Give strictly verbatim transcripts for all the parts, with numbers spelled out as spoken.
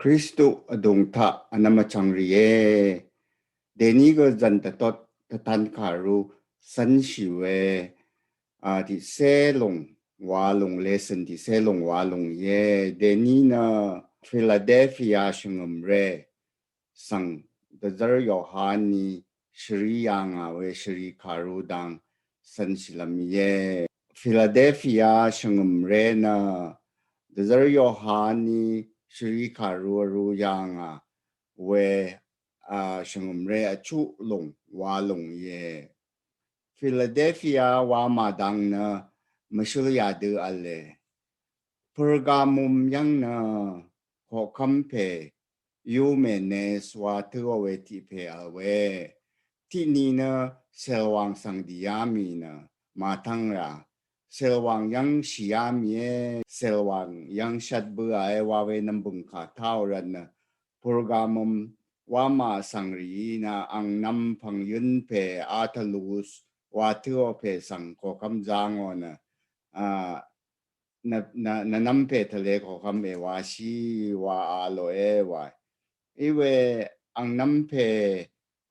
Kristu vdùng taq vnvm vchv̀ngrìe. Dèní gø zv̀n dvtot dvtan kàru cv́nshì we, a, tiqcé lùng wa lùng, lesson tiqcé lùng wa lùng íe. Dèní nø Philadelphia shvngø̀mré svng dvzv́r Yohaní shvri yà ngà we shvri kàru dang cv́nshìlv́m íe. Philadelphia shvngø̀mré nø dvzv́r Yohaní shvri kàru vrū yà ngà we, a, shvngø̀mré vchuq lùng wa lùng íe. Philadelphia wamà dang nø mvshǿl yadø v̄le. Pergamum yv́ng nø koqkv́m pè Eumenes wa tø̄ò we tiq pè vl we. Tiqni nø cèlwàng svng dìá mì nø màtv́ng rà. Cèlwàng yv́ng shìá mìe, cèlwàng yv́ng shvt bǿà e wa we nv̀mbø̀ng kà táò rvt nø Pergamum wamà vsvng rìí nø angnvm pv̀ngyǿn pè Attalus wa tø̄ò pè svng koqkv́m zá ngò nø, a, nvnvm pè tvle koqkv́m èwashì wa a lòe wa. Iwe angnvm pè,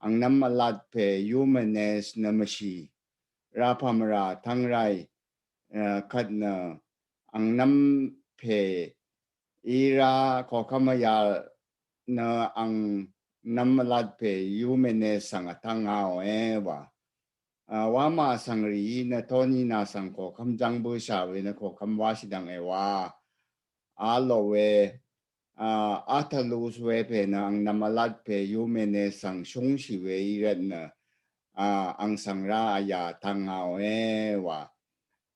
angnvm vlat pè Eumenes nø mvshì. Rá pà mvrà tv́ng ráì, e, kvt nø angnvm pè í rá koqkv́m vyal nø angnvm vlat pè Eumenes svng vtv́ng ngàòe wa. A, wamà vsvng rìí nø tonina svng koqkv́m zv́ng bǿshà we nø koqkv́m wáshì dv̀ng èwa a lò we, a, Attalus we pè nø angnvm vlat pè Eumenes svng shúngshì we í rvt nø, a, ang svng rá vyà tv́ng ngàòe wa.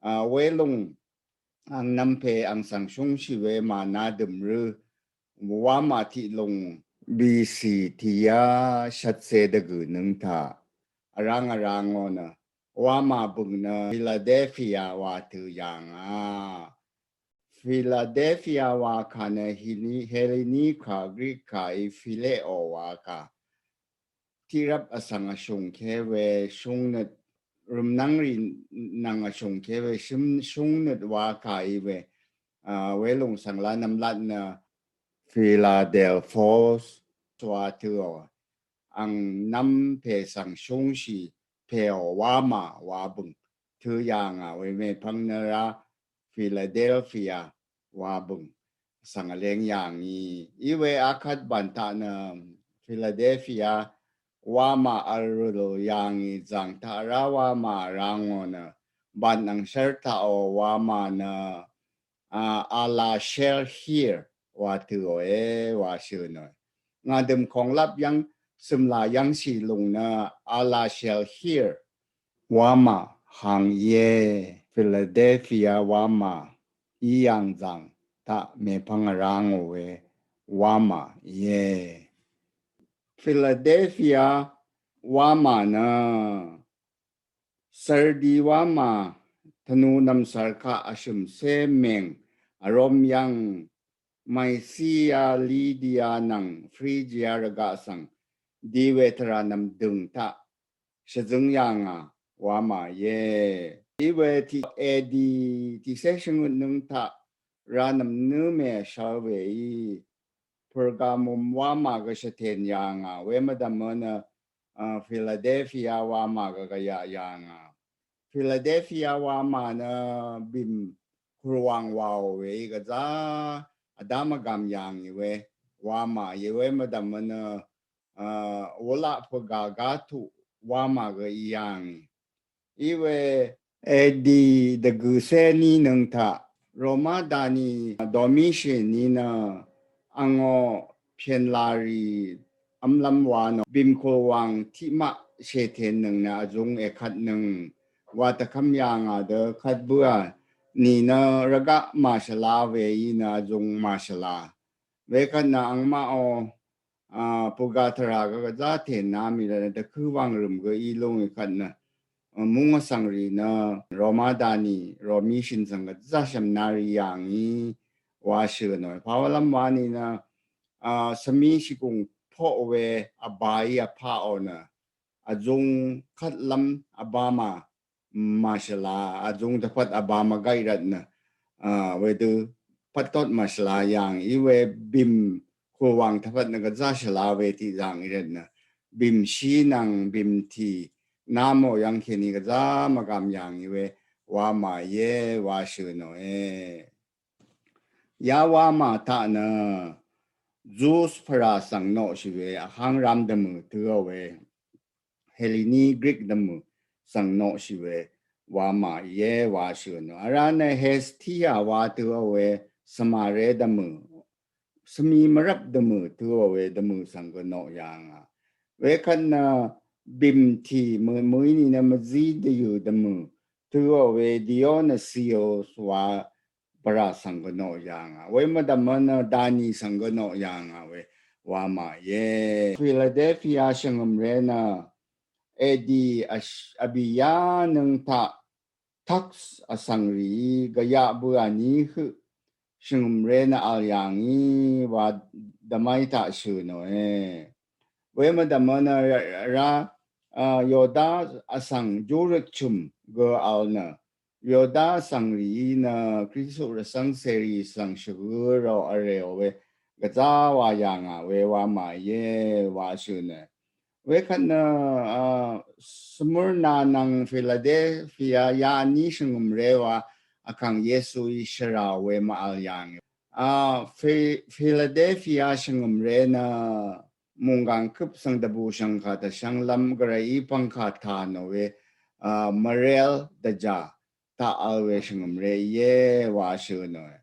A, welùng angnvm pè ang svng shúngshì we màna dø̀mrø wamà tiq lùng B C tiqyá shvtcé dvgø̀ nøng taq vráng vrá ngò nø wamà bø̀ng nø Philadelphia wa tø̄ yà ngà. Philadelphia wa kà nø Heli-, Heleni kà, Greek kà í phileo wa kà. Tiqrvp vsvng vshùngke we shúngnøt, rø̀mnvng rì nvng vshùngke we shǿm-, shúngnøt wa kà í we, a, welùng svng lá nvmlat nø Philadelphos wa tø̄ò. Angnvm pè svng shúngshì pèò wamà wa bø̀ng tø̄ yà ngà we mèpvng nø rá Philadelphia wa bø̀ng svng vléng yà ngì. Iwe akvt bàn taq nø Philadelphia wamà vrø̀l yà ngì zàng taq rá wamà rá ngò nø bàn angshv́r taqò wamà nø, a, Allah shall hear wa tø̄òe wa shø̀nòe. Ngà dø̀m kònglap yv́ng cø̀mlà yv́ngshì lùng nø Allah shall hear wamà hang íe. Philadelphia wamà í yàng zàng taq mèpvng vrá ngò we wamà íe. Philadelphia wamà nø Sardi wamà tvnu nvmsvr kaq vshø̀mcé mèng vróm yv́ng Mysia, Lydia nvng Phrygia rvgaq svng di we tvrà nvm dø̀ng taq shvzøng yà ngà wamà íe. Iwe tiq A D tiqcé shvngøt nøng taq rá nvm nø mèshvl weí Pergamum wamà gø shvtèn yà ngà we mvdv̀mø nø, a, Philadelphia wamà gø gvyaq yà ngà. Philadelphia wamà nø bìm kurwàng wàò weí gvzá vdá mvgàm yà ngì we wamà íe we mvdv̀mø nø, a, wulaq pvgà gá tuq wamà gø í yà ngì. Iwe A D dvgø̀cé ní nøng taq Roma dani Domitian ní nø angò pyenlarì vmlvm wa nò bìmkùl wàng tiqmaq shètèn nøng nø vzung èkvt nøng wa tvkvm yà ngà dø kvt bǿà nìnø rvgaq màshvla weí nø vzung màshvla. Wekvt nø angmaqò, a, pvgà tvrà gø gvzá tènná mì rvt nø dvkǿ wàng rø̀m gø í lúngì kvt nø, a, múng vsvng rì nø Roma dani Domitian svng gvzá shv̀mná rì yà ngì wa shø̀nòe. Pàwalv́m wa nìnø, a, svmí shìgùng poq we vbàí vpaqò nø vzung kvtlv́m vbá mà màshvla, vzung dvpvt vbá mvgaq rvt nø, a, wedø pvttot màshvla yà ngì. Iwe bìm kùwàng tvpvt nø gvzá shvla we tiq zàngì rvt nø bìmshì nvng bìmtì namò yv̀ng kèní gvzá mvgàm yàngì we wa mà íe wa shø̀ nòe. Ya wa mà taq nø Zeus pvrà svng noqshì we vháng rám dvmø̀ tø̄ò we Helini Greek dvmø̀ svng noqshì we wa mà íe wa shø̀ nò. Vrá nø Hestia wa tø̄ò we svmaré dvmø̀, svmi mvrvp dvmø̀ tø̄ò we dvmø̀ svng gø noq yàngà. Wekvt nø bìmtì mø̀í nìnø mvzí dvyø̀ dvmø̀ tø̄ò we Dionysius wa pvrà svng gø noq yàngà. We mvdv̀mø nø Dani svng gø noq yàngà we wa mà íe. Philadelphia shvngø̀mré nø edi vbìyá nøng taq taks vsvng rìí gvyaq bøà ní høq shvngø̀mré nø vl yàngì wa dvmai taq shø̀ nòe. We mvdv̀mø nø rá Yoda vsvng júrøt chø̀m gø vl nø Yoda vsvng rìí nø Kristu rvcv́ng cèrì svng shvgø̄ rò vrèò we gvzá wa yàngà we wa mà íe wa shø̀ nø. Wekvt nø Smurna nvng Philadelphia ya vní shvngø̀mré wa vkàng Yesuí shvrà we mv-vl yàngì. Philadelphia shvngø̀mré nø mùnggàng køp svng dvbù shvngkà dvshvnglv́m gvrayí pvngkà tà nò we mvrel dvjà taq vl we shvngø̀mré íe wa shø̀ nòe.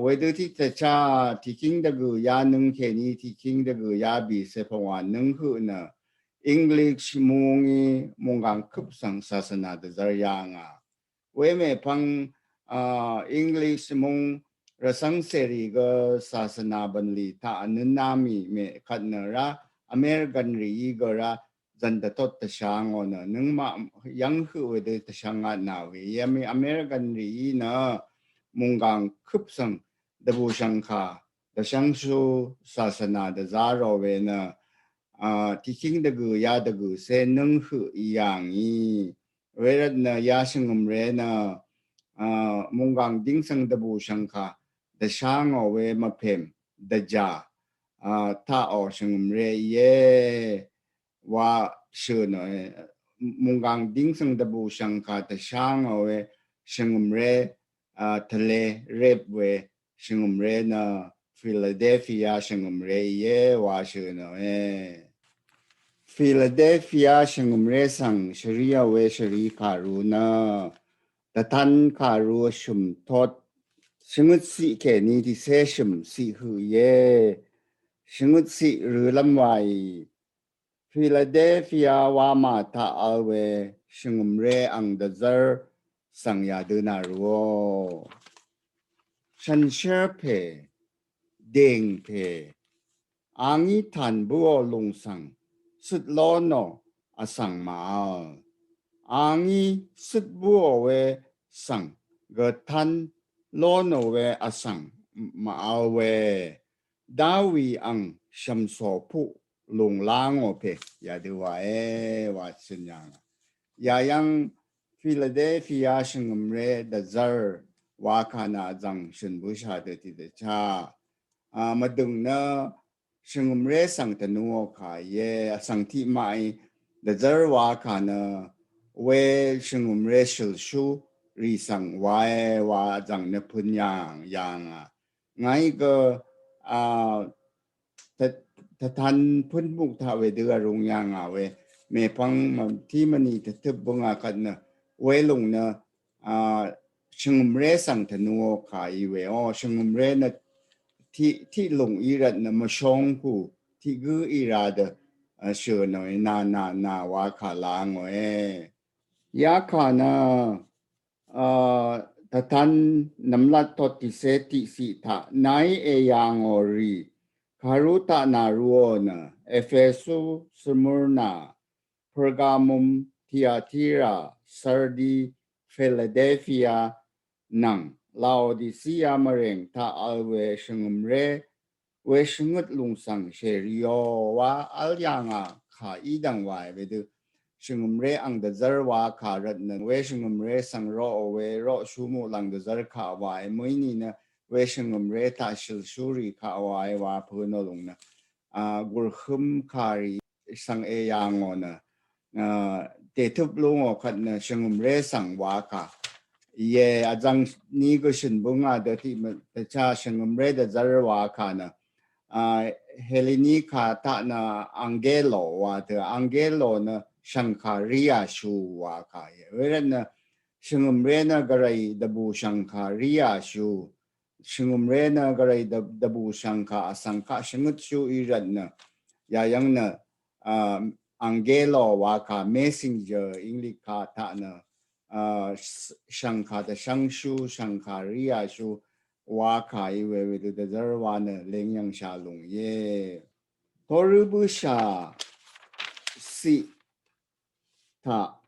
Wedø tiqdvchá tiqkíng dvgø̀ ya nøng kèní tiqkíng dvgø̀ ya bìcè pvngwà nøng høq nø English mungí mùnggàng køp svng sasvnà dvzvr yàngà. We mèpvng English mung rvcv́ng cèrì gø sasvnà bv̀nlì taq vnønná mì mèkvt nø rá American rìí gø rá zv̀n dvtot dvshá ngò nø nøngmaq yv́ng høq wedø dvshvngatnà we yv́mí American rìí nø mùnggàng køp svng dvbù shvngkà dvshvngshú sasvnà dvzá rò we nø tiqkíng dvgø̀ ya dvgø̀cé nøng høq í yàngì. Wervt nø ya shvngø̀mré nø mùnggàng díng svng dvbù shvngkà dvshá ngò we mvpèm dvjà taqò shvngø̀mré íe wa shø̀ nòe. Mùnggàng díng svng dvbù shvngkà dvshá ngò we shvngø̀mré tvle rep we shvngø̀mré nø Philadelphia shvngø̀mré íe wa shø̀ nòe. Philadelphia shvngø̀mré svng shvríò we shvri kàru nø dvtan kàru vshø̀m tot shvngøt ciq kèní tiqcé shø̀m ciq høq íe. Shvngøt ciq rølv́m waì Philadelphia wa mà taq vl we shvngø̀mré ang dvzvr svng yadø nà rø̄ò. Shànshér pè, dèng pè, a ngí tàn bǿò lùng svng cøt ló nò vsvng màvl. A ngí cøt bǿò we svng gø tán ló nò we vsvng màvl we. Dawi ang shv̀msò puq lùng lá ngò pè yadø wàe wa shø̀n yàngà. Yayv́ng Philadelphia shvngø̀mré dvzvr wa kà nø vzv̀ng shø̀n bǿshà dø tiqdvchá mvdø̀ng nø shvngø̀mré svng tvnuò kà íe. Vsvng tiqmaqí dvzvr wa kà nø we shvngø̀mré shølshú rì svng wae wa vzv̀ng nø pø̄n yàng yàngà. Ngàí gø tvtan pǿn muk taq wedø vrung yàngà we mèpvng mvtí mvni tvtøp bǿngà kvt nø welùng nø shvngø̀mré svng tvnuò kà í weò. Shvngø̀mré nø tiq lùng í rvt nø mvshong kù tiq gǿ í ra dø shø̀ nòe nà nà nà wa kà la ngòe. Yakà nø tvtan nvmlat tot tiqcé tiqciq taq nàí èyà ngò rì kàru taq nà ruò nø Ephesu, Smurna, Pergamum, Tiatira, Sardi, Philadelphia nvng Laodicea mvrèng taq vl we shvngø̀mré we shvngøt lùng svng shèriò wa vl yàngà kà í dv̀ng wàe wedø shvngø̀mré ang dvzv́r wa kà rvt nø we shvngø̀mré svng roqò we roqshú muqlàng dvzv́r kà wàe mø̀í nìnø we shvngø̀mré taq shø̀lshúrì kaq wa e wa pø̄nò lùng nø, a, gùrhøm kàrì svng e yà ngò nø, a, dètøp lú ngò kvt nø shvngø̀mré svng wa kà. Ye azang ni gø shø̀n bønga dø tiq mvtø cha shvngø̀mré dvzvr wa kà nø, a, Helini kà taq nø angelo wa tø, angelo nø shvngkà ríyà shu wa kà ye. Wervt nø shvngø̀mré nø gvray dvbù shvngkà ríyà shu. Shvngø̀mré nø gvray dv-, dvbù shvngkà vsvng kaq shvngøt shu í rvt nø. Yayvng nø, a, angelo wa kà messenger English kà taq nø, a, s-, shvngkà dvshvng shu, shvngkà ríyà shu wa kà í we wedø dvzvr wa nø leng yv̀ngshà lùng ye. Torø bøshà siq taq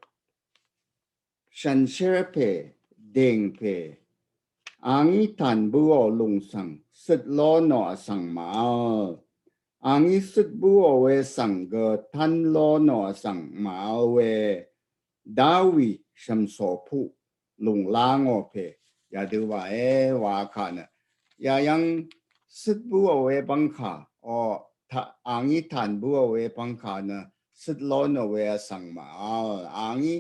shànshér pè, dèng pè, angí tàn bǿò lùng svng, søt lónò vsvng màvl. Angí søt bǿò we svng gø tán lónò vsvng màvl we, Dawi shv̀msòpuq lùng lá ngò pè, yadø wa e wa kà nø. Yayvng søt bǿò we bvngkà, o, ta-, angí tàn bǿò we bvngkà nø, søt lónò we vsvng màvl. Angí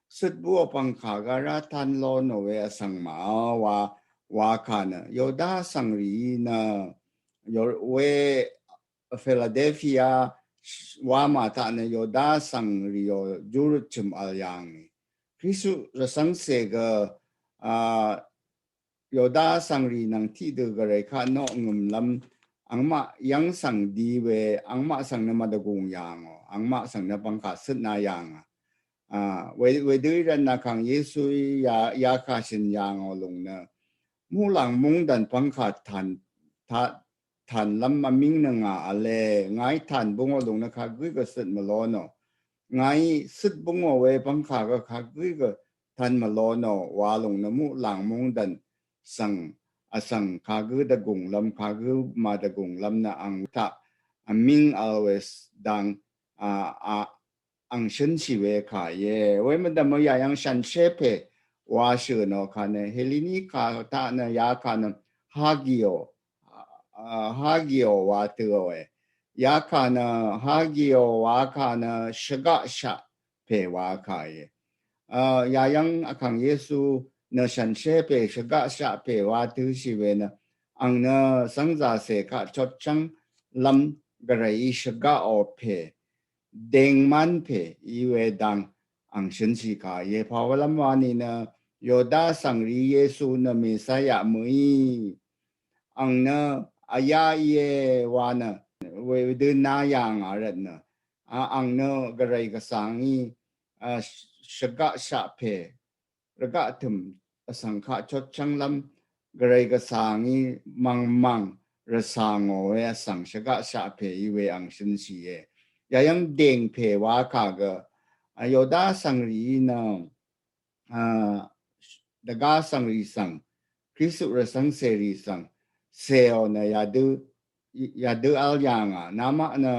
søt bǿò bvngkà gvra tán lónò we vsvng màvl wa, wa kà nø. Yoda vsvng rìí nø, yo-, we Philadelphia wa màtaq nø Yoda vsvng rìò júrøt chø̀m vl yàngì. Kristu rvcv́ngcè gø, a, Yoda vsvng rì nvng tiqdø gvray kaq noq ngø̀mlv́m, angmaq yv́ng svng di we, angmaq svng nø mvdvgùng yàngò, angmaq svng nø bvngkà søtna yàngà. A, we, wedø í rvt nø kàng Yesuí ya, yakà shø̀n yàngò lùng nø. Muqlàng mungdàn bvngkà tàn, ta-, tànlv́m vmíng nø ngà vle, ngàí tàn bǿngò lùng nø kagǿí gø søt mvlónò. Ngàí søt bǿngò we bvngkà gø kagǿí gø tàn mvlónò wa lùng nø muqlàng mungdàn svng, vsvng kagǿ dvgùnglv́m, kagǿ màdvgùnglv́m nø ang taq vmíng vl we s-, dang, a, a, ang shønshì we kà íe. We mvdv̀m yayv́ng shànshér pè wa shø̀nò kà nø, Helini kà taq nø yakà nø hagio, a, hagio wa tøò e. Yakà nø hagio wa kà nø shvgaqshaq pè wa kà íe. A, yayv́ng vkàng Yesu nø shànshér pè shvgaqshaq pè wa tøshì we nø, ang nø sv́ngzàcè kaq chotchv́ng lv́m gvrayí shvgaqò pè, dengmán pè í we dang ang shønshì kà íe. Pàwalv́m wa nìnø Yoda vsvng rì Yesu nø Mesaya mø̀í. Ang nø vyá íe wa nø wedø ná yà ngà rvt nø. A, ang nø gvray gvsvng í, a, sh-, shvgaqshaq pè, rvgaq tø̀m vsvng kaq chotchv́nglv́m gvray gvsvng í mv̀ngmv̀ng rvsvngò we vsvng shvgaqshaq pè í we ang shønshì íe. Yayv́ng dèng pè wa kà gø, a, Yoda vsvng rìí nø, a, dvgá vsvng rì svng, Kristu rvcv́ngcè rì svng, cèò nø yadø, yadø vl yà ngà, namaq nø,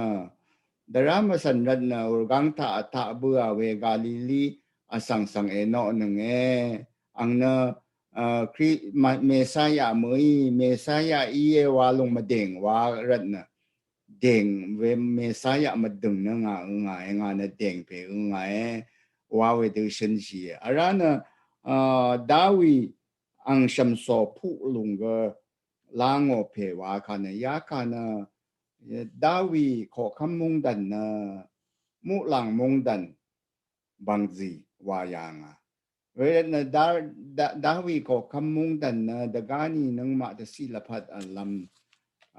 dvrá mvcv̀n rvt nø, urgáng taq vtaq bøà we Galili vsvng svng ènoqnønge, ang nø, a, Kri-, ma-, Mesaya mø̀í, Mesaya íe wa lùng mvdèng wa rvt nø, dèng we Mesaya mvdø̀ng nø ngà øngàe, ngà nø dèng pè øngàe, wa wedø shønshìe. Vrá nø, a, Dawi ang shv̀msòpuq lùng gø lá ngò pè wa kà nø, yakà nø, Dawi koqkv́m mungdàn nø, muqlàng mungdàn bv̀ngzì wa yà ngà. Wervt nø Da-, Da-, Dawi koqkv́m mungdàn nø dvgáni nøngmaq dvciq lvpat vlv́m,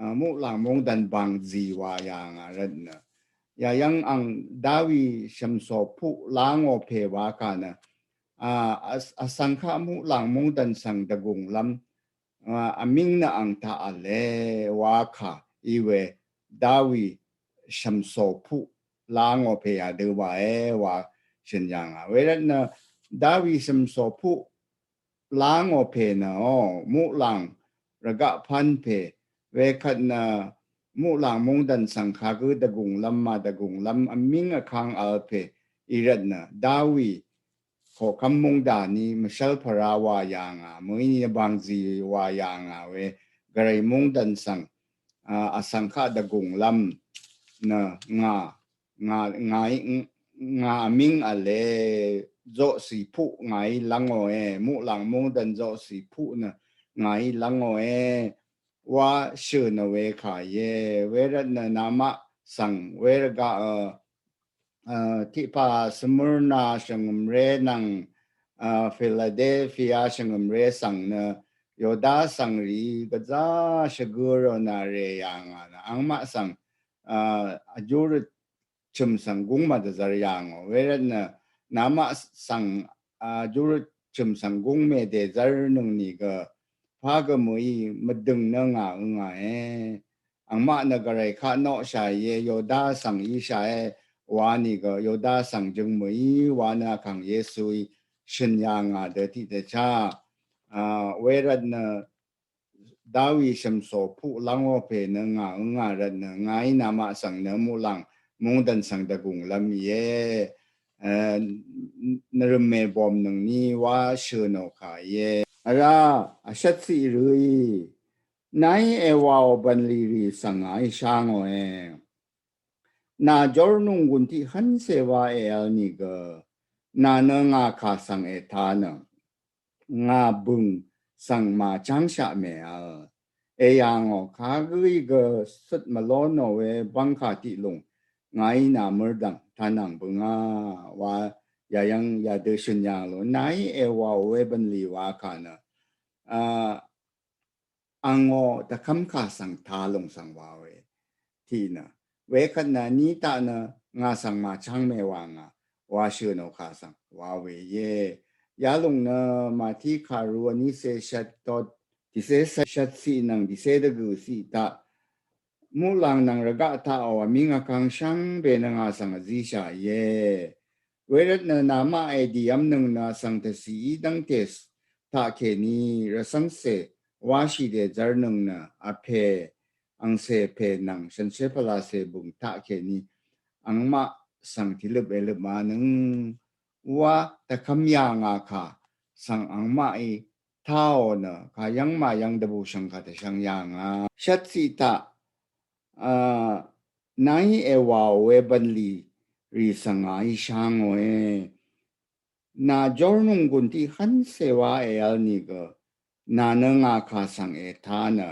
a, muqlàng mungdàn bv̀ngzì wa yà ngà rvt nø. Yayv́ng ang Dawi shv̀msòpuq lá ngò pè wa kà nø, a, vs-, vsvng kaq muqlàng mungdàn svng dvgùnglv́m, a, vmíng nø ang taq vle wa kà í we Dawi shv̀msòpuq lá ngò pè yadø wàe wa shø̀n yà ngà. Wervt nø Dawi shv̀msòpuq lá ngò pè nø o, muqlàng rvgaq pv́n pè, wekvt nø muqlàng mungdàn svng kagǿ dvgùnglv́m màdvgùnglv́m vmíng vkang vl pè í rvt nø, Dawi koqkvm mungdani mvshvlpvra wa yà ngà, mø̀í ni bangzì wa yà ngà we, gvray mungdvn svng, a, vsvng kaq dvgùnglv́m nø ngà, ngà, ngàí, ngà vmíng vle zoqsì puq ngàí lv́ngòe, muqlàng mungdvn zoqsì puq nø ngàí lv́ngòe, wa shø̀n ò we kà íe, wervt nø namaq svng, wervgaq, a, a, tiqpà Smurna shvngø̀mré nvng, a, Philadelphia shvngø̀mré svng nø, Yoda svngrì gvzá shvgø rò nà rè yà ngà nø, angmaq svng, a, vjúrøt chø̀m svng gúng màdvzvr yà ngò, wervt nø, namaq svng, a, vjúrøt chø̀m svng gúng mèdèzvr nøng nìgø, pà gø mø̀í mvdø̀ng nø ngà øngàe. Angmaq nø gvray kaq noqshà íe, Yoda svng íshàe, wa nìgø, Yoda svng jøng mø̀í, wa nø Vkàng Yesuí shø̀n yà ngà dø tiqdvchá, a, wervt nø, Dawi shv̀msò puq lv́ngò pè nø ngà øngà rvt nø, ngàí namaq svng nø muqlàng mungdvn svng dvgùnglv́m íe, e, nvrø̀m mèbòmnøngní wa shø̀n ò kà íe. Vrá, vshvt ciq rø̀í, nàí èwàò bv̀nlì rì svng ngàí shá ngòe. Nà jórnònggùn tiq hv́ncè wa èvl nìgø, nà nø ngà kà svng ètā nø, ngà bø̀ng svng màchángshaq mèvl. Èyà ngò kagǿí gø cøt mvlónò we bv́ngkà tiq lùng, ngàí nà mø̀rdv̀ng tánv̀ng bø̀ngá wa yàyv́ng yàdø shø̀n yà ngò, nàí èwàò we bv̀nlì wa kà nø, a, angò dvkv́m kà svng tā lùng svng wa we. Tiq nø, wekvt nø ní taq nø ngà svng màcháng mèwà ngà, wa shø̀n ò kà svng wa we íe. Yalùng nø Màtí kàru vnícé shvt tot, dìcé shvt ciq nvng dìcé dvgø̀ ciq taq, muqlàng nvng rvgaq taqò vmíng vkang shvngbe nø ngà svng vzíshà íe. Wervt nø namaq èdìv́mnøng nø vsvng tvcì í dv́ngte taqkèní rvcv́ngcè wáshì dèzv́rnøng nø vpè angcè pè nvng shànshér pvlacè bø̀ng taqkèní angmaq svng tìløp èløp mànøng wa dvkv́m yà ngà kà svng angmaqí táò nø kàyv́ng màyv́ng dvbùshv̀ng kà dvshvng yà ngà. Shvt ciq taq, a, nàí èwàò we bv̀nlì rì svng ngàí shá ngòe. Nà jórnònggùn tiq hv́ncè wa èvl nìgø, nà nø ngà kà svng ètā nø,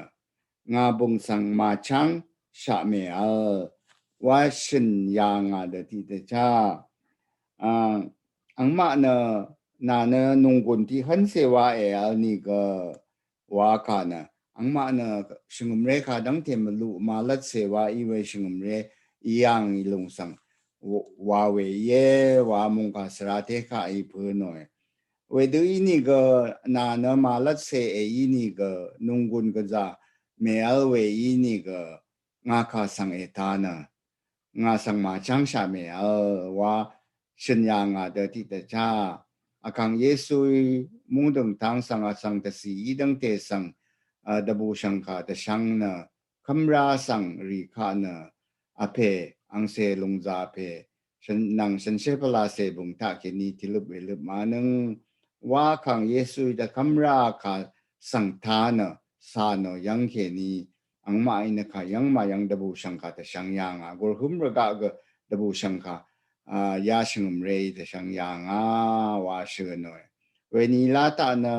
ngà bø̀ng svng màchángshaq mèvl, wa shø̀n yà ngà dø tiqdvchá. A, angmaq nø, nà nø nònggùn tiq hv́ncè wa èvl nìgø, wa kà nø, angmaq nø shvngø̀mré kà dv́ngte mvluq màlvtcè wa í we shvngø̀mré í yà ngì lùng svng wa we íe, wa mòngkà svra té kaq í pø̄nòe. Wedø ínìgø nà nø màlvtcè èínìgø nònggùn gvzà mèvl we ínìgø ngà kà svng ètā nø, ngà svng màchángshaq mèvl wa shø̀n yà ngà dø tiqdvchá. Vkàng Yesuí mungdø̀ng tang svng vsvng tvcì í dv́ngte svng, a, dvbùshv̀ng kà dvshvng nø, kv́mrá svng rì kaq nø, vpè angcè lùngzà pè, shvn, nvng shànshér pvlacè bø̀ng taqkèní tìløp èløp mànøng wa Vkàng Yesuí dvkv́mrá kà svng tā nø, cà nø yv́ngkèní, angmaqí nø kàyv́ng màyv́ng dvbùshv̀ng kà dvshvng yà ngà, gùrhǿm rvgaq gø dvbùshv̀ng kà, a, ya shvngø̀mré í dvshvng yà ngà, wa shø̀nòe. Wenìlá taq nø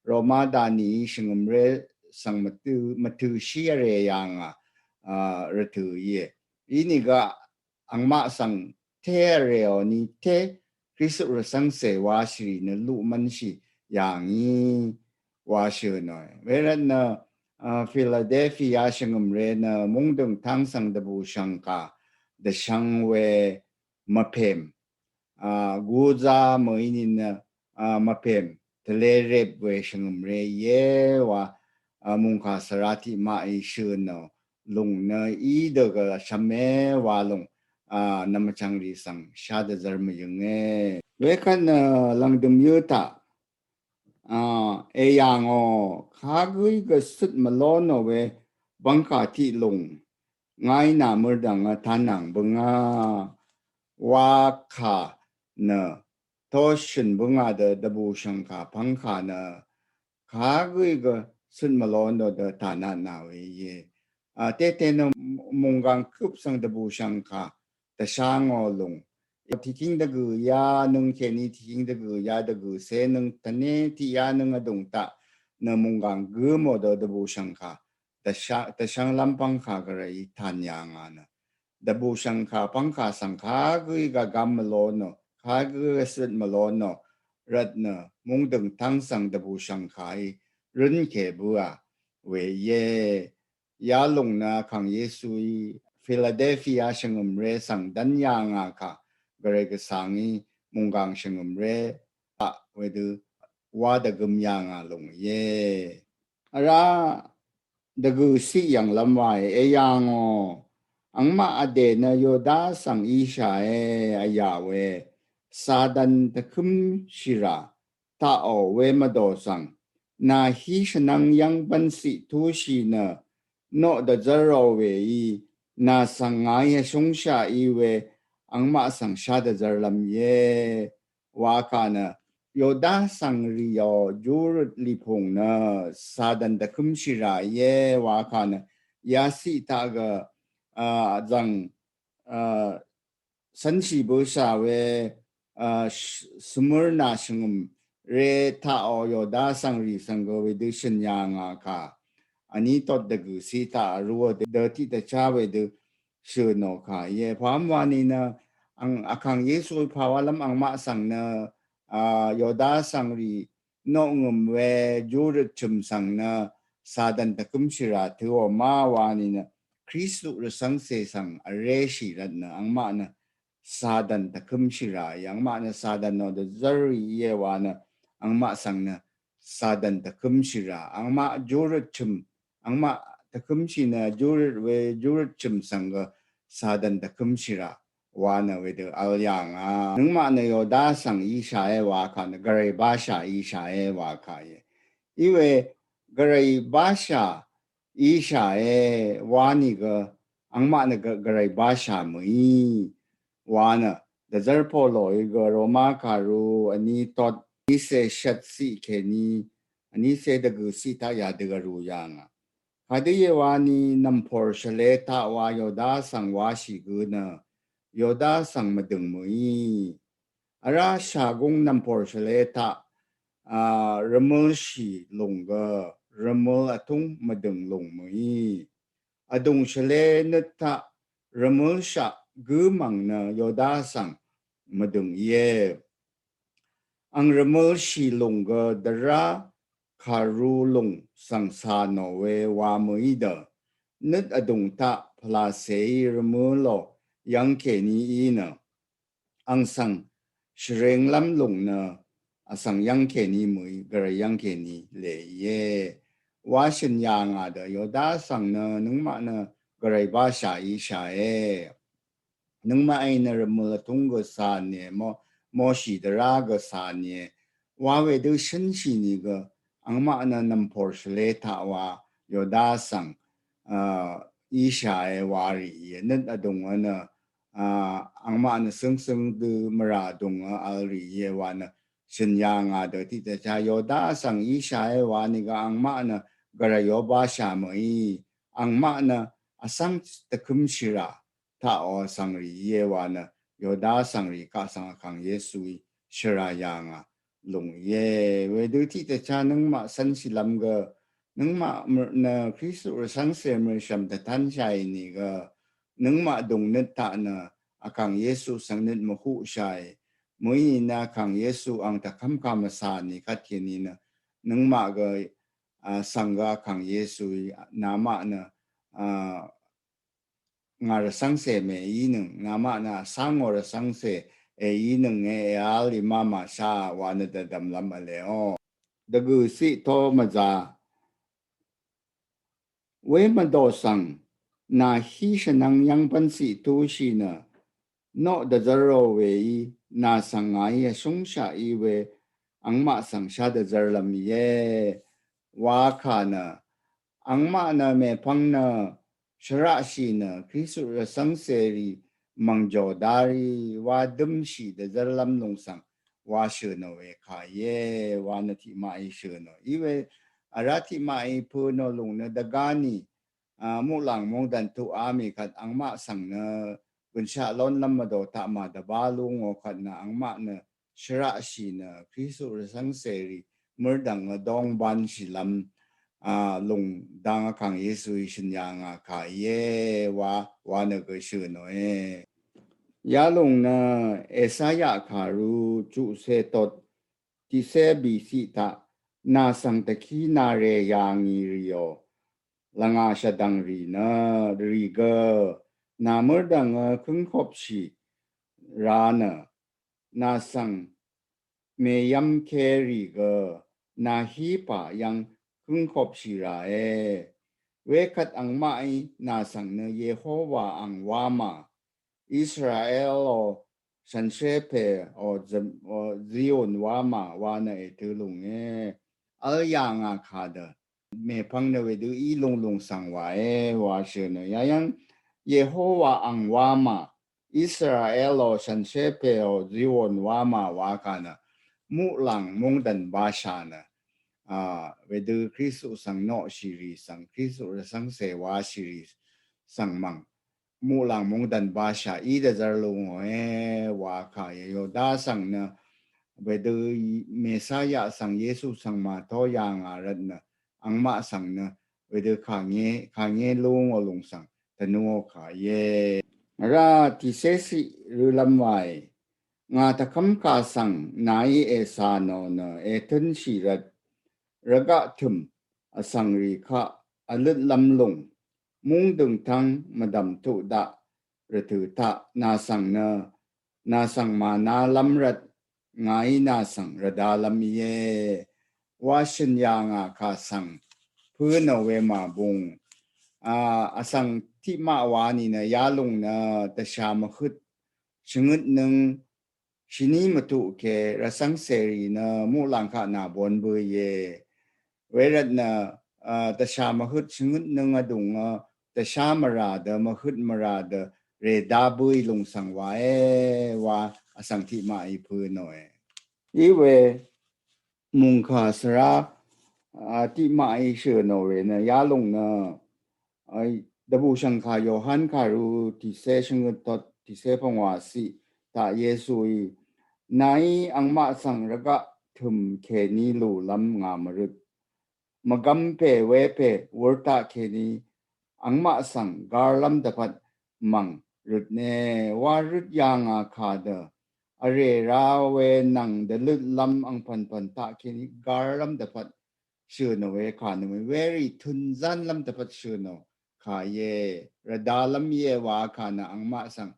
Roma danií shvngø̀mré svng mvtø, mvtø̄shí vrè yà ngà, a, rvtø̀ íe. Inìgø angmaq svng té vrèò ni té Kristu rvcv́ngcè washìrì nø luq mv́nshì yà ngì wa shø̀nòe. Wervt nø, a, Philadelphia shvngø̀mré nø mungdø̀ng tang svng dvbùshv̀ng kà dvshvng we mvpèm, a, guzá mø̀í nìnø, a, mvpèm tvlé rep we shvngø̀mré íe wa, a, mòngkà svra tiqmaqí shø̀nò lùng nø í dø gø shvmé wa lùng, a, nvmvchvngrì svng shá dvzvr mvyø̀nge. Wekvt nø lv̀ngdø̀m yø taq, a, èyà ngò kagǿí gø cøt mvlónò we bv́ngkà tiq lùng ngàí nà mø̀rdv̀ng tánv̀ng bø̀ngá wa kà nø toshøn bønga dø dvbùshv̀ngkà pvngkà nø kagø gø søt mvlon dø dø tana na we ye. A tete nø munggang køp svng dvbùshv̀ngkà dvshango lung. Tiking dvgø ya nøng keni tiking dvgø ya dvgø se nøng tane ti ya nøng adung ta nø munggang gø mo dø dvbùshv̀ngkà dvshang lampvngkà gvray tan yanga nø dvbùshv̀ngkà pvngkà svng kagø gagam mvlon nø kagø søt mvlon nø rvt nø mungdøng tvng svng dvbùshv̀ngkà i røn ke bøa we ye. Yalung nø kang Yesu i Philadelphia shvngømre svng dvn yanga kà gvray gvsang i munggang shvngømre a wedø wa dvgøm yanga lung ye. Ara dvgø siq yv̀nglv́m wae e yàngò. Angmaq vdè nø Yoda svng íshàe vyà we Satan dvkǿmshìrà taqò we mvdò svng nà hí shvnvng yv́ng bv́n siq túshì nø noq dvzv́rò we í nà svng ngàí vshúngshaq í we angmaq svng shá dvzv́rlv́m íe. Wakà nø Yoda svng rìò júrøt lìpùng nø Satan dvkǿmshìrà íe. Wakà nø yasiq taq gø a zvng a svnshì bøsha we a svmørna shvngøm re taqò Yoda svng rì svng gø wedø shø̀n yàngà kà vní tot dvgø siq taq vrúò dø tiq dvchá wedø shø̀nò kà íe. Pàm wani nø ang vkàng Yesu pàwalv́m angmaq svng nø a Yoda svng rì noq ngø̀m we júrøt chø̀m svng nø Satan dvkǿmshìrà tø̄ò ma wani nø Kristu rvcv́ngcè svng vréshì rvt nø angmaq nø Satan dvkǿmshìrà í angmaq nø Satan nò dvzv́r rì íe wa nø angmaq svng nø Satan dvkǿmshìrà angmaq júrøt chø̀m angmaq dvkǿmshì nø júrøt we júrøt chø̀m svng gø Satan dvkǿmshìrà wa nø wedø vl yàngà. Nøngmaq nø Yoda svng íshàe wa kà nø gvray bashà íshàe wa kà íe. Iwe gvray bashà íshàe wa nìgø angmaq nø gvray bashà mø̀í wa nø dvzv́r Polo í gø Roma kàru vní tot vní cé shvt siq kèní vní cé dvgø siq taq yadø gø vrú yàngà. Kadø íe wani nv̀mpòr shvlē taq wa Yoda svng washì gø nø Yoda svng mvdø̀ng mø̀í. Vrá shàgúng nv̀mpòr shvlē taq a rvmølshì lùng gø rvmøl vtúng mvdø̀ng lùng mø̀í. Vdùng shvlē nøt taq rvmølshaq gǿ mv̀ng nø Yoda svng mvdø̀ng íe. Ang rvmølshì lùng gø dvrá kàru lùng svng cà nò we wa mø̀í dø nøt vdùng taq pvlacèí rvmølò yv́ng kèní í nø ang svng shvrenglv́m lùng nø vsvng yv́ng kèní mø̀í gvray yv́ng kèní lèìe. Wa shø̀n yàngà dø Yoda svng nø nøngmaq nø gvray bashà íshàe. Nøngmaqí nø rvmøl vtúng gø cà nìe mo moshì dvrá gø cà nìe wa wedø shǿnshì nìgø angmaq nø nv̀mpòr shvlē taq wa Yoda svng a íshàe wa rì íe. Nøt vdùng nø a angmaq nø søngsøng dø mvrà vdùng vl rì íe wa nø shø̀n yàngà dø tiq dvchá Yoda svng íshàe wa nìgø angmaq nø gvray Yoda bashà mø̀í angmaq nø vsvng dvkǿmshìrà taqò vsvng rì íe wa nø Yoda vsvng rì kaq svng vkàng Yesuí shvrà yàngà lùng íe. Wedø tiq dvchá nøngmaq cv́nshìlv́m gø nøngmaq nø Kristu rvcv́ngcè mø̀rshv̀m dvtánshàì nìgø nøngmaq vdùng nøt taq nø vkàng Yesu svng nøt mvhuqshàì mø̀í nø vkàng Yesu ang dvkv́mkà mvcà nì kvtkèní nø nøngmaq gø a svng gø vkàng Yesuí namaq nø a ngà rvcv́ngcè mèínøng namaq nø vsvngò rvcv́ngcè èínønge èvl í má màshá wa nø dvdvmlv́m vleò. Dvgø̀ ciq to mvzà we mvdò svng nà hí shvnvng yv́ng bv́n ciq túshì nø noq dvzv́rò weí nà svng ngàí vshúngshaq í we angmaq svng shá dvzv́rlv́m íe. Wakà nø angmaq nø mèpvng nø shvraqshì nø Kristu rvcv́ngcèrì mv̀ngjò darì wa dømshì dvzv́rlv́m lùng svng wa shø̀nò we kà íe wa nø tiqmaqí shø̀nò. Íwe vrá tiqmaqí pø̄nò lùng nø dvgáni a, muqlàng mungdàn tuq á mì kvt angmaq svng nø gùnshaq lónlv́m mvdò taq mà dvbá lú ngò kvt nø angmaq nø shvraqshì nø Kristu rvcv́ngcèrì mørdv̀ng vdóng bánshìlv́m a, lùng dang vkàng Yesuí shø̀n yà ngà kà íe wa wa nø gø shø̀nòe. Yalùng nø Esaya kàru chuqcé tot tiqcé bìciq taq nà svng dvkí nà rè yà ngì rìò lvngà shvdv̀ng rì nø rì gø nà mørdv̀ng kǿngkopshì ra nø nà svng mèyv́m ké rì gø nà hí pà yv́ng kǿngkopshì ràe. Wekvt angmaqí nà svng nø Yehowa ang wá mà Israelò shànshér pèò Zion wá mà wa nø ètø̄ lùnge. Vl yà ngà kà dø mèpvng nø wedø í lùnglùng svng wàe wa shø̀nò. Yayv́ng Yehowa ang wá mà Israelò shànshér pèò Zion wá mà wa kà nø muqlàng mungdàn bashà nø a, wedø Kristu svng noqshìrì svng Kristu rvcv́ngcè washìrì svng mv̀ng muqlàng mungdàn bashà í dvzvr lú ngòe wa kà íe. Yoda svng nø wedø Mesaya svng Yesu svng màtó yà ngà rvt nø angmaq svng nø wedø kàngé kàngé lú ngò lùng svng tvnúò kà íe. Vrá tìcéciq rølv́m wàì ngà tvkv́m kà svng nàí ècà nò nø ètǿnshì rvt rvgaq tø̀m vsvng rì kaq vløtlv́m lùng mungdø̀ng tv́ng mvdv̀m tuq daq rvtø̀ taq nà svng nø nà svng mànalv́m rvt ngàí nà svng rvdalv́m íe wa shø̀n yà ngà kà svng pø̄nò we màbung a, vsvng tiqmaq wa nìnø yalùng nø dvshà mvhøt shvngøtnøng shvní mvtuq ke rvcv́ngcèrì nø muqlàng kaq nà bon bø̄ íe. Wervt nø a, dvshà mvhøt shvngøtnøng vdùng a, dvshà mvrà dø mvhøt mvrà dø rèda bø̄ í lùng svng wàe wa vsvng tiqmaqí pø̄nòe. Íwe mùngkà svrá a, tiqmaqí shø̀nò we nø yalùng nø a, dvbùshv̀ngkà Yohan kàru tìcé shvngøt tot tìcé pvngwàciq taq Yesuí nàí angmaq svng rvgaq tø̀m kèní lùlv́m ngà mvrøt mvgvm pè wepè wur taq kèní angmaq svng garlv́m dvpvt mv̀ng røtne wa røt yà ngà kà dø vrè ra we nvng dvløtlv́m angpv̀npv̀n taq kèní garlv́m dvpvt shø̀nò we kà nø werì tø̀nzánlv́m dvpvt shø̀nò kà íe. Rvdalv́m íe wa kà nø angmaq svng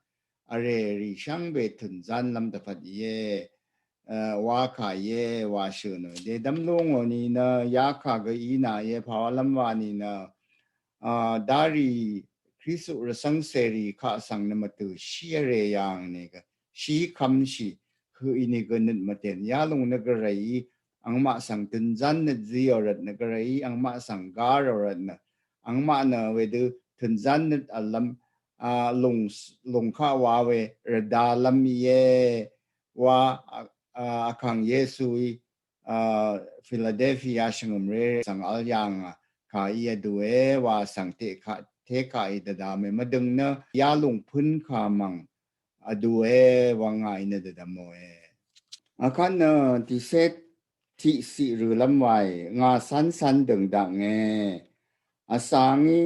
vrè rì shvngbe tø̀nzánlv́m dvpvt íe. E, wa kà íe wa shø̀nò. Dèdv́m lú ngò nìnø yakà gø í nà íe pàwálv́m wa nìnø a, darì Kristu rvcv́ngcèrì kaq svng nø mvtø̀ shí vrè yàng nìgø shí kv́mshì høq ínìgø nøt mvdèn yalùng nø gvrayí angmaq svng tø̀nzán nøt zíò rvt nø gvrayí angmaq svng gárò rvt nø angmaq nø wedø tø̀nzán nøt vlv́m a, lùng lùng kaq wa we rvdalv́m íe wa a, a, vkàng Yesuí a, Philadelphia shvngø̀mré svng vl yà ngà kà í vdùe wa svng tekà tekà í dvdvme mvdø̀ng nø yalùng pø̀n kà mv̀ng vdùe wa ngàí nø dvdvmòe. Akvt nø tìcé tiqciq rølv́m wàì ngà cáncán dø̀ng daknge. Vsvngí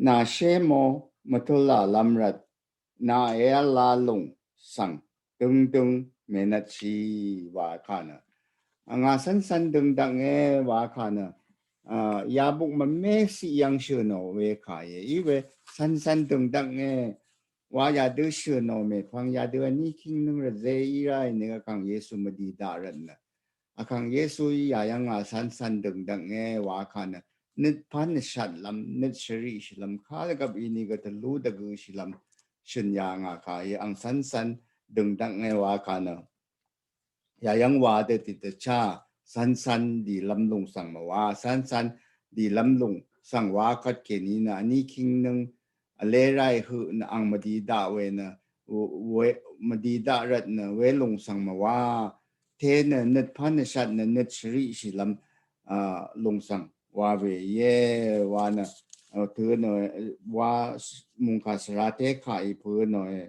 nàshé mò mvtulàlv́m rvt nà èv́lá lùng svng døngdøng mènvtshì wa kà nø. A, ngà cáncán døng daknge wa kà nø. A, yabuk mvmé ciq yv̀ng shø̀nò we kà íe. Íwe cáncán døng daknge wa yadø shø̀nò mèpvng yadø vní kingnøng rvzé í ráì nø vkàng Yesu mvdì daq rvt nø. Vkàng Yesuí yayv́ng ngà cáncán døng daknge wa kà nø nøt pán nø shatlv́m nøt shvriqshìlv́m kálvgvp ínìgø tvlú dvgøshìlv́m shø̀n yà ngà kà í ang cáncán døng daknge wa kà nø. Yayv́ng wa dø tiqdvchá cáncán dìlv́m lùng svng mvwa cáncán dìlv́m lùng svng wa kvt kèní nø vní kingnøng vlé ráì høq nø ang mvdì daq we nø we mvdì daq rvt nø welùng svng mvwa té nø nøt pán nø shat nø nøt shvriqshì lv́m, a, lùng svng wa we íe wa nø, a, tø̄ nø, wa s-, mùngkà svra té kà í pø̄ nø e.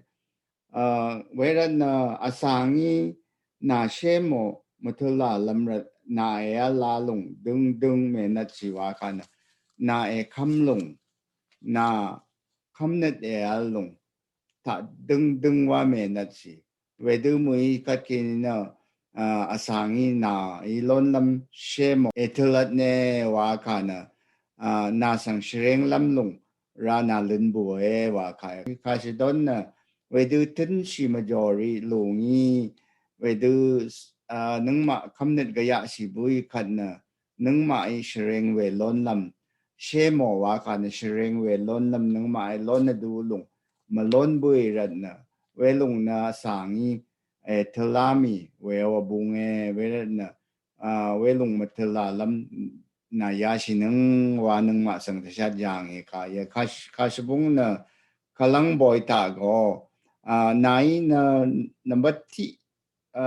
A, wervt nø vsvng í nà shé mò mvtø̄là lv́m rvt nà èv́l la lùng døngdøng mènvtshì wa kà nø nà èkv́m lùng, nà kv́mnøt èv́l lùng taq døngdøng wa mènvtshì. Wedø mø̀í kvt kèní nø, a, vsvng í nà í lónlv́m shé mò ètø̄lvtne wa kà nø, a, nà svng shvrénglv́m lùng ra nà løn bùe wa kà. Kà shvdón nø wedø tø̄nshì mvjòrì lùng í wedø, a, nøngmaq kv́mnøt gvyaqshì bø̀í kvt nø nøngmaqí shvréng we lónlv́m shé mò wa kà nø shvréng we lónlv́m nøngmaqí lón vdú lùng mvlón bø̀í rvt nø welùng nø vsvng í, e, tø̄lá mì we wa bung e wervt nø, a, welùng mvtø̄là lv́m nà yashì nøng wa nøngmaq svng tvshat yàngì kà íe. Kà sh-, kà shvbung nø kvlv́ng bø̀í taq gø, a, nàí nø nvmbat tiq, a,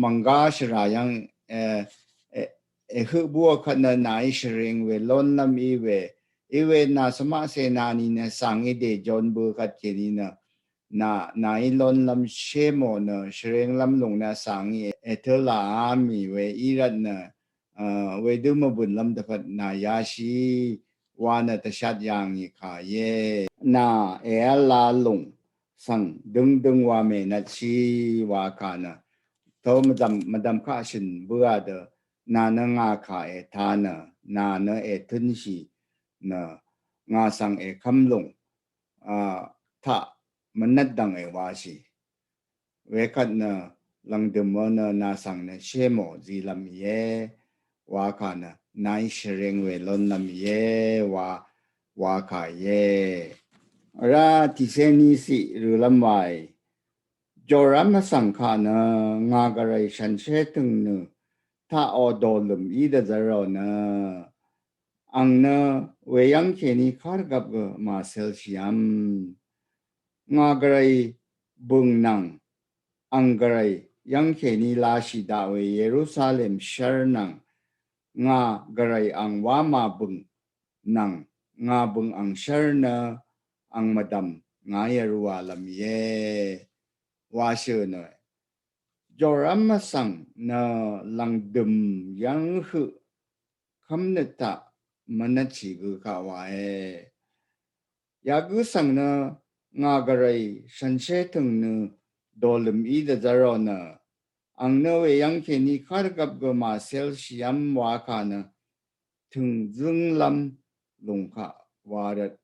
mv̀nggá shvrà yv́ng, e, e, e, høq búò kvt nø nàí shvréng we lónlv́m í we, í we nà svmaqcè nàni nø vsvng í dèjon bø̀ kvt kèní nø nà, nàí lónlv́m shé mò nø shvrénglv́m lùng nø vsvng í ètø̄là mì we í rvt nø, a, wedø mvbø̀nlv́m dvpvt nà yashì wa nø tvshat yàngì kà íe. Nà èv́l la lùng svng døngdøng wa mènvtshì wa kà nø tø̄ mvdv̀m, mvdv̀m kaq shø̀n bø̀á dø nà nø ngà kà ètá nø nà nø ètø̄nshì nø ngà svng èkv́m lùng, a, taq mvnvt dv̀ng èwashì. Wekvt nø lv̀ngdø̀m wø nø nà svng nø shé mò zílv́m íe wa kà nø nàí shvréng we lónlv́m íe wa, wa kà íe. Vrá tìcé ní ciq rø̀lv́m waì. Jòrv́m vsvng kà nø ngà gvray shànshér tø̀ng nø taqò dòlø̀m í dvzv́rò nø ang nø weyv́ng kèní kárvgvp gø màcélshìv́m. Ngà gvray bø̀ng nvng ang gvray yv́ng kèní lashì daq we Yerusalem shv́r nvng ngà gvray ang wá màbø̀ng nvng ngà bø̀ng ang shv́r nø ang mvdv̀m ngàí vrūàlv́m íe wa shø̀ nø. Jòrv́m vsvng nø lv̀ngdø̀m yv́ng høq kv́mnøt taq mvnvtshì gø kaq wàe. Yagǿ svng nø ngà gvray shànshér tø̀ng nø dòlø̀m í dvzv́rò nø ang nø weyv́ng kèní kárvgvp gø màcélshìv́m wa kà nø tø̀ng zǿnglv́m lùng kaq wa rvt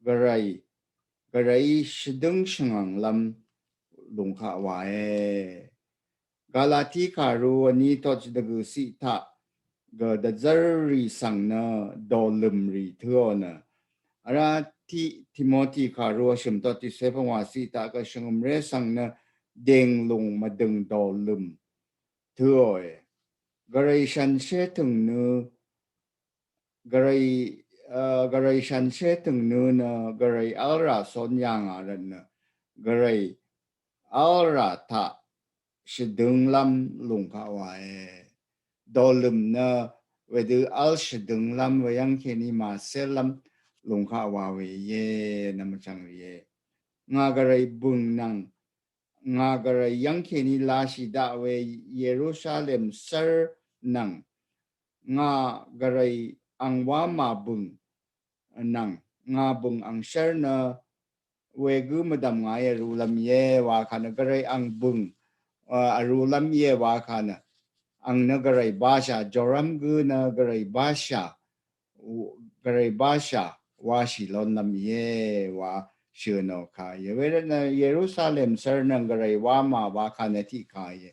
gvray, gvray shvdǿng shvngv̀nglv́m lùng kaq wàe. Galati kàru vní tot dvgø̀ ciq taq gø dvzv́rrì svng nø dòlø̀mrì tø̄ò nø. Vrá tiq Timoti kàru vshø̀m tot tiqcé pvngwà ciq taq gø shvngø̀mré svng nø dènglùng mvdø̀ng dòlø̀m tø̄òe. Gvray shànshér tø̀ng nø gvray, a, gvray shànshér tø̀ng nø nø gvray v́lrà cón yà ngà rvt nø gvray v́lrà taq shvdønglv́m lùng kaq wàe. Dòlø̀m nø wedø v́l shvdønglv́m weyv́ng kèní màcéllv́m lùng kaq wà we íe nvmvchv̀ng rìe. Ngà gvray bø̀ng nvng ngà gvray yv́ng kèní lashì daq we Yerusalem shv́r nvng ngà gvray ang wá màbø̀ng nvng ngà bø̀ng ang shv́r nø wegǿ mvdv̀m ngàí vrūlv́m íe wa kà nø gvray ang bø̀ng, a, vrūlv́m íe wa kà nø ang nø gvray bashà, jòrv́m gǿ nø gvray bashà, gvray bashà washì lónlv́m íe wa shø̀ nò kà íe. Wervt nø Yerusalem shv́r nvng gvray wá mà wa kà nø tiq kà íe.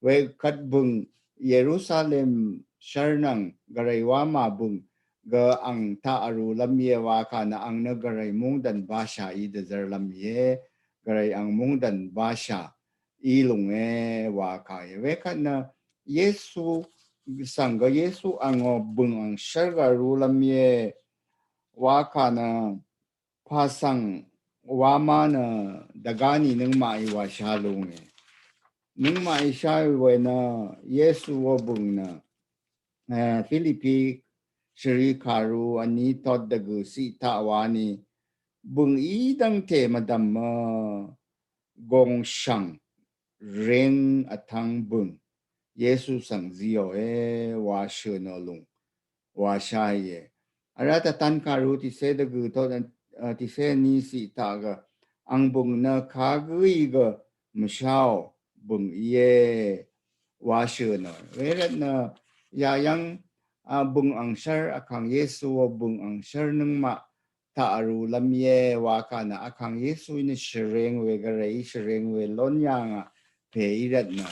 Wekvt bø̀ng Yerusalem shv́r nvng gvray wá mà bø̀ng gø ang taq vrūlv́m íe wa kà nø ang nø gvray mungdv̀n bashà í dvzv́rlv́m íe. Gvray ang mungdv̀n bashà í lùnge wa kà íe. Wekvt nø Yesu svng gø Yesu angò bø̀ng ang shv́r gø vrūlv́m íe wa kà nø pà svng wamá nø dvgáni nøngmaqí wa shá lúnge. Nøngmaq í sháì we nø Yesu wò bø̀ng nø, eh, Filipi shvrì kàru vní tot dvgø̀ ciq taq wani bø̀ng í dv́ngte mvdv̀m mø gòngshv̀ng reng vtvng bø̀ng Yesu svng zíò e wa shø̀nò lùng wa sháì e. Vrá tvtan kàru tiqsé dvgø̀ tot, eh, tiqsé vní ciq taq gø ang bø̀ng nø kagǿí gø mvsháò bø̀ng íe wa shø̀nò. Wervt nø yayv́ng, a, bø̀ng angshv́r Vkàng Yesu wò bø̀ng angshv́r nøngmaq taq vrūlv́m íe wa kà nø Vkàng Yesuí nø shvreng we Gvray í shvreng we lón yà ngà pè í rvt nø,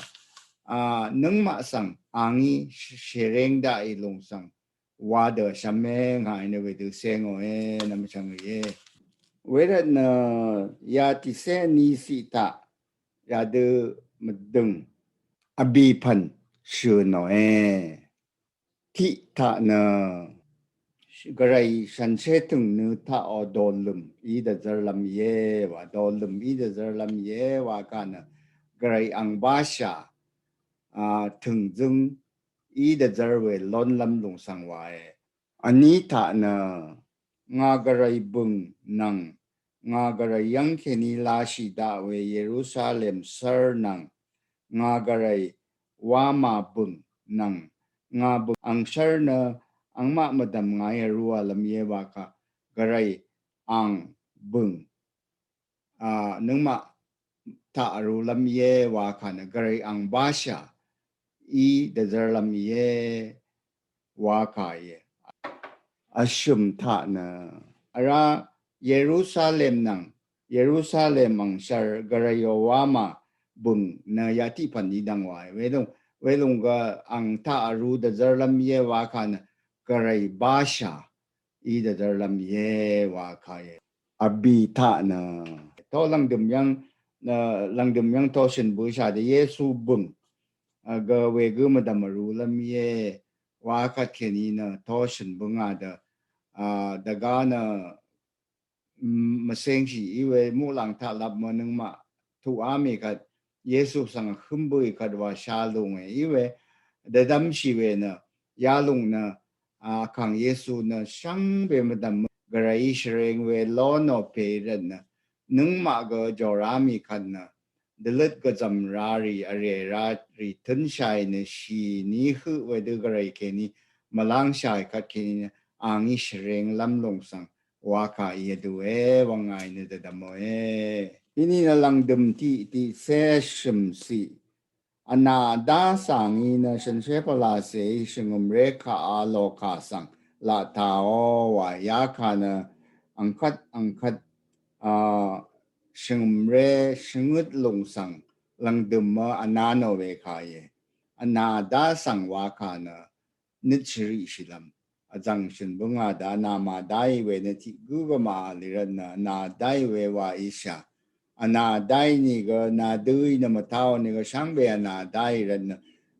a, nøngmaq svng angí shvreng daqì lùng svng wa dø shvme ngàí nø wedø sengòe nvmchvng íe. Wervt nø ya tiqsé vní ciq taq yadø mvdø̀ng vbì pv̀n shø̀nòe. Tiq taq nø Gvray shànshér tø̀ng nø taqò dolø̀m í dvzv́rlv́m íe wa, dolø̀m í dvzv́rlv́m íe wa kà nø Gvray ang bashà, a, tø̀ng zǿng í dvzv́r we lónlv́m lùng svng wae. Vní taq nø ngà Gvray bø̀ng nvng ngà Gvray yv́ng kèní lashì daq we Yerusalem sør nvng ngà Gvray wamà bø̀ng nvng ngà bø̀ng angshv́r nø angmaq mvdv̀m ngàí vrūàlv́m íe wa kà Gvray ang bø̀ng, a, nøngmaq taq vrūlv́m íe wa kà nø Gvray ang bashà í dvzv́rlv́m íe wa kà íe. Vshø̀m taq nø vrá Yerusalem nvng Yerusalem angshv́r Gvrayò wamà bø̀ng nø yatiq pv̀n í dvng wae. Welùng, welùng gø ang taq vrū dvzv́rlv́m íe wa kà nø Gvray bashà í dvzv́rlv́m íe wa kà íe. Vbì taq nø to lv̀ngdø̀m yv́ng, nø lv̀ngdø̀m yv́ng to shø̀n bøshà dø Yesu bø̀ng, a, gø wegǿ mvdv̀m vrūlv́m íe wa kvt kèní nø to shø̀n bøngà dø, a, dvgá nø, mm, mvsengshì í we muqlàng taq lap mø nøngmaq tuqá mì kvt Yesu svng vhǿm bøì kvt wa shá lúnge í we dvdv́mshì we nø yalùng nø, a, Vkàng Yesu nø shvngbe mvdv̀m Gvrayí shvreng we lónò pè í rvt nø nøngmaq gø jòrá mì kvt nø dvløt gvzv̀m rarì vrè rarì tø̄nshàì nø shì ní høq wedø Gvray kèní mvlángshàì kvt kèní nø angí shvrenglv́m lùng svng wakà í vdùe wvng ngàí nø dvdvmòe. Inìnø lv̀ngdø̀m tiq tiqcé shø̀m ciq. Vnà vdá svng í nø shànshér pvlacèí shvngø̀mré kaq a lò kà svng laq tàò wa yakà nø angkvt angkvt, a, shvngø̀mré shvngøt lùng svng lv̀ngdø̀m mø vnanò we kà íe. Vnà vdá svng wakà nø nøt shvriqshìlv́m. Vzv̀ng shø̀n bǿngà dø vnà màdáì we nø tiq gǿ gø màvl í rvt nø vnà dáì we wa íshà. Vnà dáì nìgø vnà dø̄ì nø mvtáò nìgø shvngbe vnà dáì rvt nø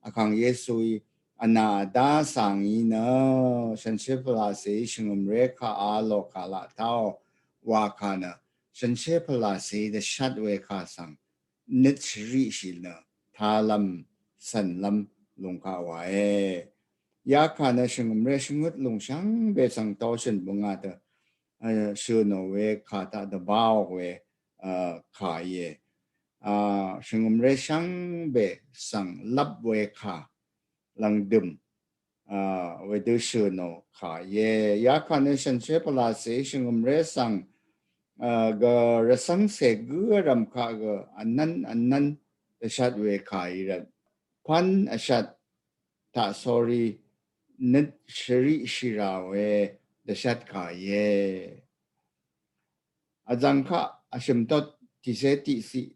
Vkàng Yesuí vnà dá svng í nø shànshér pvlacèí shvngø̀mré kaq a lò kà laq táò wakà nø shànshér pvlacèí dvshat we kà svng nøt shvriqshì nø talv́m cv̀nlv́m lùng kaq wàe. Yakà nø shvngø̀mré shvngøt lùng shvngbe svng to shø̀n bǿngà dø, a, shø̀nò we kà taq dvbáò we, a, kà íe. A, shvngø̀mré shvngbe svng lvp we kà lv̀ngdø̀m, a, wedø shø̀nò kà íe. Yakà nø shànshér pvlacèí shvngø̀mré svng, a, gø rvcv́ngcè gǿ vrv̀m kaq gø vnv́n vnv́n dvshat we kà í rvt pv́n vshat taq sórí nøt shvriqshì rà we dvshat kà íe. Vzv̀ng kaq vshø̀m tot tiqcé tiqciq,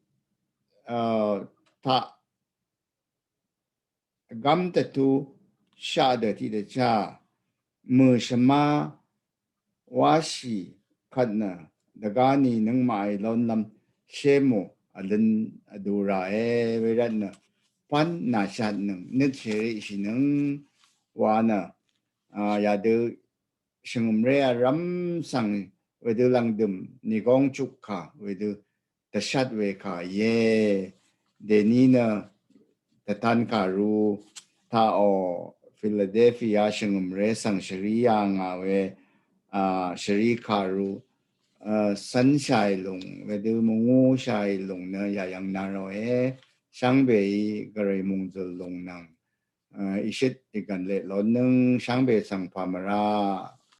a, taq gv́m dvtú shaq dø tiqdvchá mø̀shvmá wáshì kvt nø dvgáni nøngmaqí lónlv́m shé mò vløn vdu ràe. Wervt nø pv́n nàshatnøng nøt shvriqshìnøng wa nø, a, yadø shvngø̀mré vrv́m svng wedø lv̀ngdø̀m nìgóng chuk kà wedø dvshat we kà íe. Dèní nø tvtan kàru taqò Philadelphia shvngø̀mré svng shvrí yà ngà we, a, shvrí kàru, a, cv́nshàì lùng wedø mvngúshàì lùng nø yàyv̀ng nà ròe. Shvngbeí gvray mòngzø̀l lùng nvng, a, ìshøt ìgv̀n leq lónnøng shvngbe svng pàmvrá